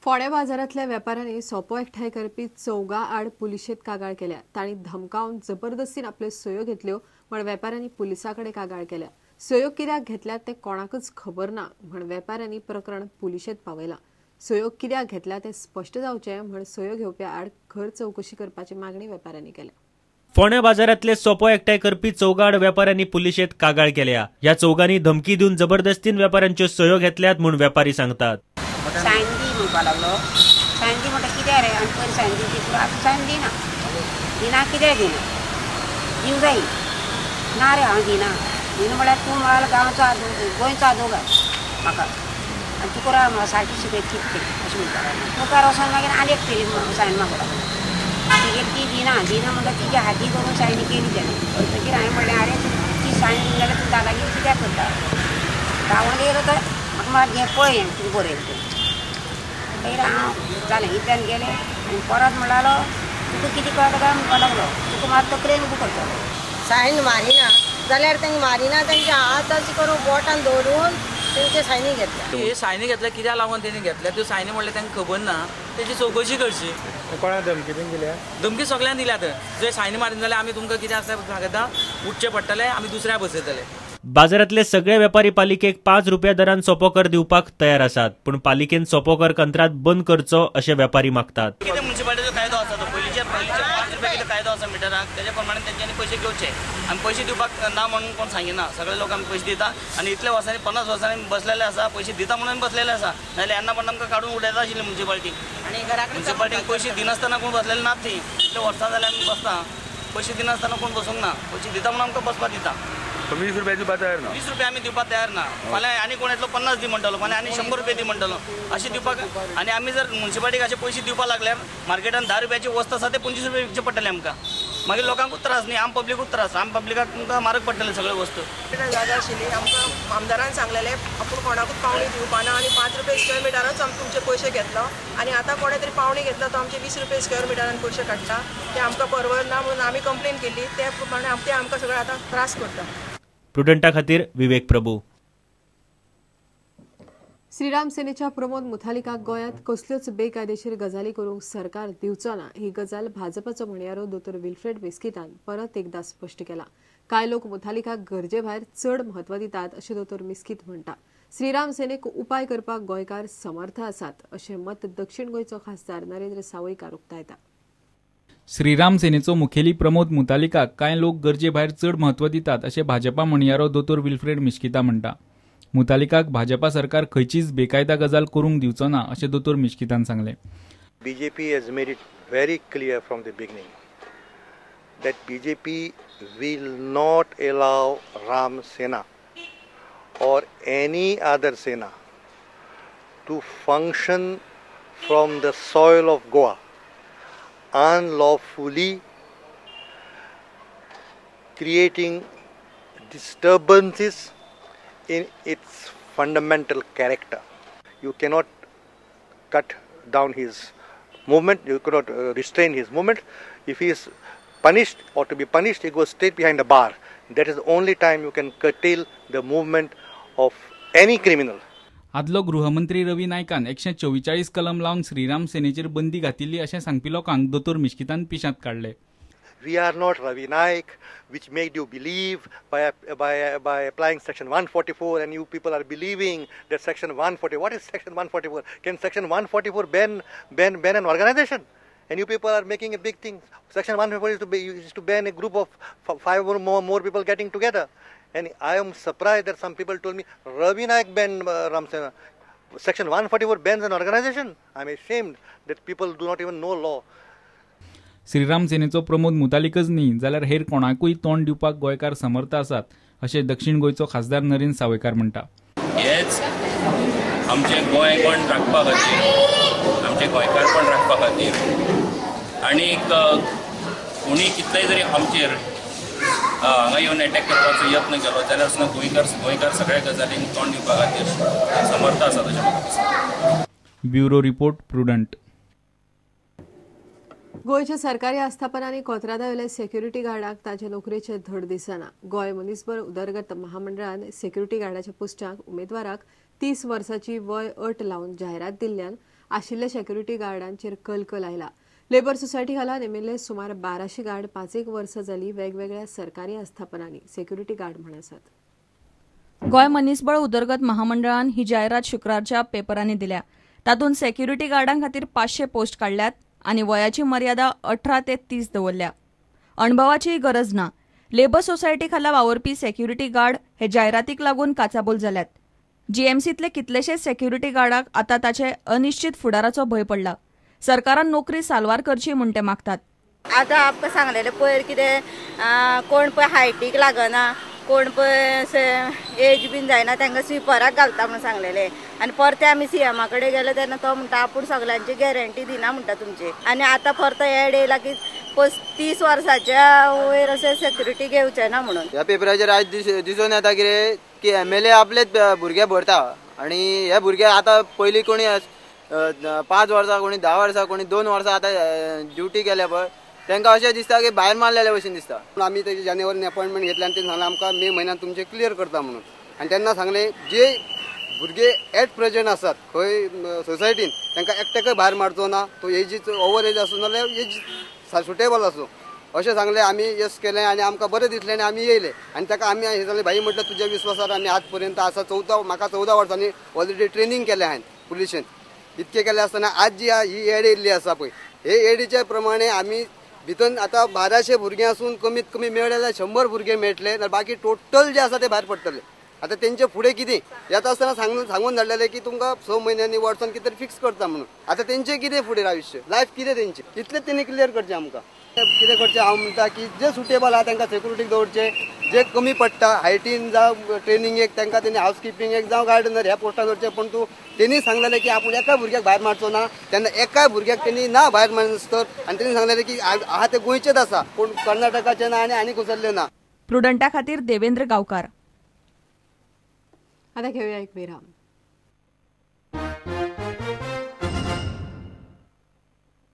फोंड्या बाजारांतल्या वेपाऱ्यांनी सोपो एकठांय करपी चौगा आड पुलिशेंत कागाळ केल्या. तांणी धमकावन जबरदस्तीन आपल्यो सयो घेतल्यो म्हण वेपाऱ्यांनी पुलिसां कडेन कागाळ केल्या. सयो कित्याक घेतल्यात तें कोणाकच खबर ना म्हण वेपाऱ्यांनी प्रकरण पुलिशेंत पावयलां. सयो कित्याक घेतल्या तें स्पश्ट जावचें म्हण सयो घेवप्या आड खर चवकशी करपाची मागणी वेपाऱ्यांनी केल्या. फोंड्या बाजारांतले सोपो एकठांय करपी चौगाड वेपाऱ्यांनी पुलिशेंत कागाळ केल्या. ह्या चौगांनी धमकी दिवन जबरदस्तीन वेपाऱ्यांच्यो सयो घेतल्यात म्हूण वेपारी सांगतात. सायन दी म्हणपाक लागलो. सायन दी म्हणटा कित्याक रे, आनी पयर सायन दी ती आतां सायन दिना दिना कित्याक दिना दिवं जाय ना रे, हांव दिना दिना म्हळ्यार तूं म्हळ्यार गांवचो आदो गोंयचो आदोगार म्हाका आनी तुका राव म्हाका सारकी शिकयत कितें तें अशें म्हणपाक लागलो. मुखार वचोन मागीर आनी एक फेरी सायन मागूंक लागलो. तिगेली ती दिना दिना म्हणटा तिच्या हाती करून सायन केली तेणें. म्हणटकीर हांवें म्हणलें आरे ती सायन दिना जाल्यार तूं दादागिरी कित्याक करता, गांवांत येयलो तर म्हाका म्हाका घे पळय कितें बरयलें तें. मागीर हांव जालें इतल्यान गेलें आनी परत म्हणलो तुका कितें कळटा काय म्हणपाक लागलो, तुका मात तकलेन उबो करतलो. सायन मारिना जाल्यार तांकां मारिना, तांच्या हात अशें करून बोटान दवरून तेंचे सायनी घेतल्या. हे सायनी घेतल्या कित्याक लागून तेणी घेतल्या त्यो सायनी म्हणल्यार तांकां खबर ना, तेजी चवकशी करची. कोणा धमकी बीन दिल्या? धमकी सगळ्यांक दिल्यात. जे सायनी मारिना जाल्यार आमी तुमकां कितें आसा सांगता उठचें पडटलें, आमी दुसऱ्या बसयतले. बाजारांतले सगळे वेपारी पालिकेक 5 रुपया दरान सोपो कर दिवपाक तयार आसात, पूण पालिकेन सोपो कर कंत्राट बंद करचो अशें वेपारी मागतात. कितें म्युनिसिपालिटीचो कायदो आसा तो पयलींचे 5 रुपया कितें कायदो आसा मिटराक, तेज्या प्रमाणे तेंच्यांनी पयशे घेवचे. आमी पयशे दिवपाक ना म्हणून कोण सांगिना, सगळे लोक आमी पयशे दिता आनी इतले वर्सांनी 50 वर्सांनी बसलेले आसा, पयशे दिता म्हणून बसलेले आसा, नाजाल्यार येन्ना पण आमकां काडून उडयता आशिल्ली म्युनिसिपालिटी. म्युनिसिपालिटीक पयशे दिनासतना कोण बसलेले नात, ती इतले वर्सां जाल्यार आमी बसता, पयशे दिनासतना कोण बसूंक ना, पयशे दिता म्हणून आमकां बसपाक दिता. 20 रुपया दिवपाक तयार ना, 20 रुपया आमी दिवपाक तयार ना. फाल्यां आनी कोण येतलो 50 दी म्हणटलो, फाल्यां आनी 100 रुपया दी म्हणटलो, अशें दिवपाक. आनी आमी जर म्युनिसिपालिटीक अशे पयशे दिवपाक लागल्यार मार्केटान 10 रुपयाची वस्त आसा ते 25 रुपया विकचे पडटले आमकां. मागीर लोकांकूच त्रास न्ही, आम पब्लिकूच त्रास, आम पब्लिकाक तुमकां म्हारग पडटले सगळे वस्तू. जागा आशिल्ली आमकां आमदारान सांगलेलें आपूण कोणाकूच पावणी दिवपाना आनी 5 रुपया स्क्वेअर मिटरानूच आमी तुमचे पयशे घेतलो आनी आतां कोणें तरी पावणी घेतला तो आमचे 20 रुपया स्क्वेअर मिटरान पयशे काडटा, ते आमकां परवडना म्हणून आमी कंप्लेन केली. ते प्रमाणे ते आमकां सगळें आतां त्रास करता. प्रुडंटा खातीर विवेक प्रभू. श्रीराम सेनेच्या प्रमोद मुथालिकाक गोंयांत कसल्योच बेकायदेशीर गजाली करूंक सरकार दिवचो ना ही गजाल भाजपाचो म्हणयारो दोतोर विल्फ्रेड मिस्कितान परत एकदा स्पश्ट केला. कांय लोक मुथालिकाक गरजे भायर चड म्हत्व दितात अशें दोतोर मिस्कित म्हणटा. श्रीराम सेनेक उपाय करपाक गोंयकार समर्थ आसात अशें मत दक्षिण गोंयचो खासदार नरेंद्र सावयकार उक्तायता. श्रीराम सेनेचो मुखेली प्रमोद मुतालिकाक कांय लोक गरजे भायर चड म्हत्व दितात अशें भाजपा म्हणयारो दोतोर विल्फ्रेड मिश्किता म्हणटा. मुतालिकाक भाजपा सरकार खंयचीच बेकायदा गजाल करूंक दिवचो ना अशें दोतोर मिश्कितान सांगलें. BJP has made it very clear from the beginning that BJP will not allow Ram Sena or any other Sena to function from the soil of Goa unlawfully, creating disturbances in its fundamental character. You cannot cut down his movement, you cannot restrain his movement. If he is punished or to be punished, he goes straight behind the bar. That is the only time you can curtail the movement of any criminal. आदलो गृहमंत्री रवी नायकान 144 कलम लावन श्रीराम सेनेचेर बंदी घातिल्ली अशें सांगपी लोकांक दोतोर मिश्कितान पिशांत काडले. We are not Ravi Naik, which made you believe by applying section 144, and you people are believing that section 144. What is section 144? Can section 144 ban an organization? And you people are making a big thing. Section 144 is to ban a group of 5 or more people getting together. And I am surprised that some people told me Ravi Naik banned Ram Sena. Section 144 bans an organization. I am ashamed that people do not even know law. Shriram सेनेचो Pramod मुतालिकच न्ही जाल्यार हेर कोणाकूय तोंड दिवपाक गोंयकार समर्थ आसात अशें दक्षिण गोंयचो खासदार नरेंद्र सावयकार म्हणटा. हेच आमचें गोंयपण राखपा खातीर, आमचें गोंयकारपण राखपा खातीर आनी कोणी कितलेय जरी आमचेर हांगा येवन एटॅक करपाचो यत्न केलो जाल्यार सुद्दां गोंयकार सगळ्या गजालींक तोंड दिवपा खातीर समर्थ आसात अशें म्हाका दिसता. Bureau report, Prudent. गोंयच्या सरकारी आस्थापनांनी कोत्रादावेल्या सेक्युरिटी गार्डाक ताचे नोकरेचे धड दिसना. गोंय मनीसबळ उदरगत महामंडळान सेक्युरिटी गार्डाच्या पोस्टाक उमेदवाराक 30 वर्साची वय अट लावन जायरात दिल्ल्यान आशिल्ल्या सेक्युरिटी गार्डांचेर कलकल आयला. लेबर सोसायटी खाला नेमिल्ले सुमार 1200 गार्ड 5 वर्सां जाली वेगवेगळ्या सरकारी आस्थापनांनी सेक्युरिटी गार्ड म्हण आसात. गोंय मनीसबळ उदरगत महामंडळान ही जायरात शुक्रारच्या पेपरांनी दिल्या. तातूंत सेक्युरिटी गार्डां खातीर 500 पोस्ट काडल्यात आनी वयाची मर्यादा 18 ते 30 दवरल्या. अणभवाचीय गरज ना. लेबर सोसायटी खाला वावुरपी सेक्युरिटी गार्ड हे जायरातीक लागून काचाबूल जाल्यात. जीएमसींतले कितलेशेच सेक्युरिटी गार्डाक आतां ताचे अनिश्चित फुडाराचो भंय पडला. सरकारान नोकरी साल्वार करची म्हूण ते मागतात. आतां आमकां सांगलेलें पयर कितें कोण पळय हायटीक लागना, कोण पळय एज बीन जायना, तांकां स्विपराक घालता म्हूण सांगलेलें. आनी परते आमी सीएमा कडेन गेले तेन्ना तो म्हणटा आपूण सगल्यांची गॅरंटी दिना म्हणटा तुमची. आनी आतां परतो एड येयला की 35 वर्साच्या वयर अशें सेक्युरिटी घेवचे ना म्हणून. ह्या पेपराचेर आयज दिसून येता कितें की एमएलए आपलेच भुरगे भरता आनी हे भुरगे आतां पयलीं कोणी 5 वर्सां, कोणी 10 वर्सां, कोणी 2 वर्सां आतां ड्युटी केल्या पळय, तांकां अशें दिसता की भायर मारलेले भशेन दिसता. आमी तेजे जानेवारीन अपॉयंटमेंट घेतले आनी तेणी सांगलें आमकां मे म्हयन्यान तुमचें क्लियर करता म्हणून. आनी तेन्ना सांगलें जे भुरगे एट प्रेजंट आसात खंय सोसायटीन तांकां एकट्याकय भायर मारचो ना, तो एजीच ओवर एज आसूं नाल्यार एज सुटेबल आसूं अशें सांगलें. आमी येस केलें आनी आमकां बरें दिसलें आनी आमी येयले. आनी ताका आमी हें जालें भाई म्हटलें तुज्या विस्वासार आमी आज पर्यंत आसा. 14 म्हाका 14 वर्सांनी ऑलरेडी ट्रेनींग केलें हांवें पुलिशेन. इतकें केलें आसतना आज जी ही एड येयल्ली आसा पळय, हे एडीच्या प्रमाणे आमी भितर आतां 1200 भुरगीं आसून कमीत कमी मेळ्ळे जाल्यार 100 भुरगे मेळटले, नाल्यार बाकी टोटल जे आसा ते भायर पडटले. आतां तेंचे फुडें कितें येता आसतना सांगून धाडलेलें की तुमकां 6 म्हयन्यांनी वर्सान कितें तरी फिक्स करता म्हणून. आतां तेंचें कितें फुडें आयुश्य लायफ कितें तेंचें, इतलें तेणी क्लियर करचें आमकां. कितें करचें हांव म्हणटा की जे सुटेबल आहा तांकां सेक्युरिटीक दवरचें, जे कमी पडटा हायटीन जावं ट्रेनिंगेक तांकां तेणी हावस किपिंगेक जावं गार्डनर ह्या पोस्टार दवरचें. पूण तूं तेणी सांगलेलें की आपूण एका भुरग्याक भायर मारचो ना, तेन्ना एकाय भुरग्याक तेणी ना भायर मारनासतर. आनी तेणी सांगलेलें की आहा ते गोंयचेच आसा, पूण कर्नाटकाचे ना आनी आनी खंयसरले ना. प्रुडंटा खातीर देवेंद्र गांवकार. आता घेऊया एक विराम.